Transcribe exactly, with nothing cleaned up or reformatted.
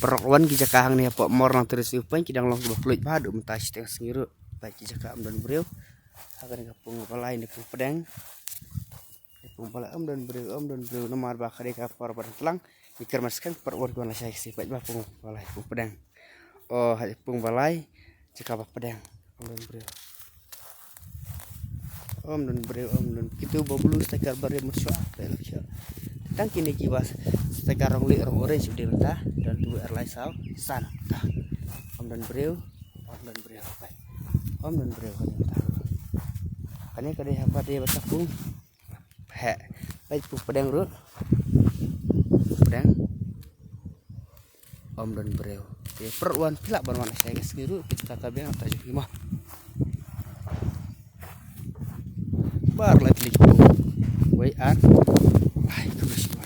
Pyrshah wan ki jaka hangne hapoh Mawryngkneng Tourist View Point ki dang long kiba khlaiñ bha haduh mynta shiteng sngi ruh. Peit ki jaka ym don briew. Ha kane ka pung ba lai ne pung pdeng. Pung ba lai ym don briew, ym don briew namar ba ka dei ka por ba dang tlang. Ngi kyrmen skhem pyrshah wan ki wan lashai ka sngi, peit ba pung ba lai pung pdeng. O ha pung ba lai jaka ba pdeng. Ym don briew. Ym don briew, ym don. Kitu ba blue sticker ba rim shuwa, peit la shuwa. Tang kine kiba sticker rong lieh rong orange u dei mynta, don tu ar lai saw san ta. Ym don briew, ym don briew. Ym don briew kane mynta. Kane ka dei haba dei ba ka pung. He. Peit pung pdeng ruh. Pdeng. Ym don briew. Te pyrshah wan phi lah ban wan lashai ka sngi ruh, phi jaka ka biang ta jong phi mo. Bar lai phi. Wei ar. Ai, ka bisi.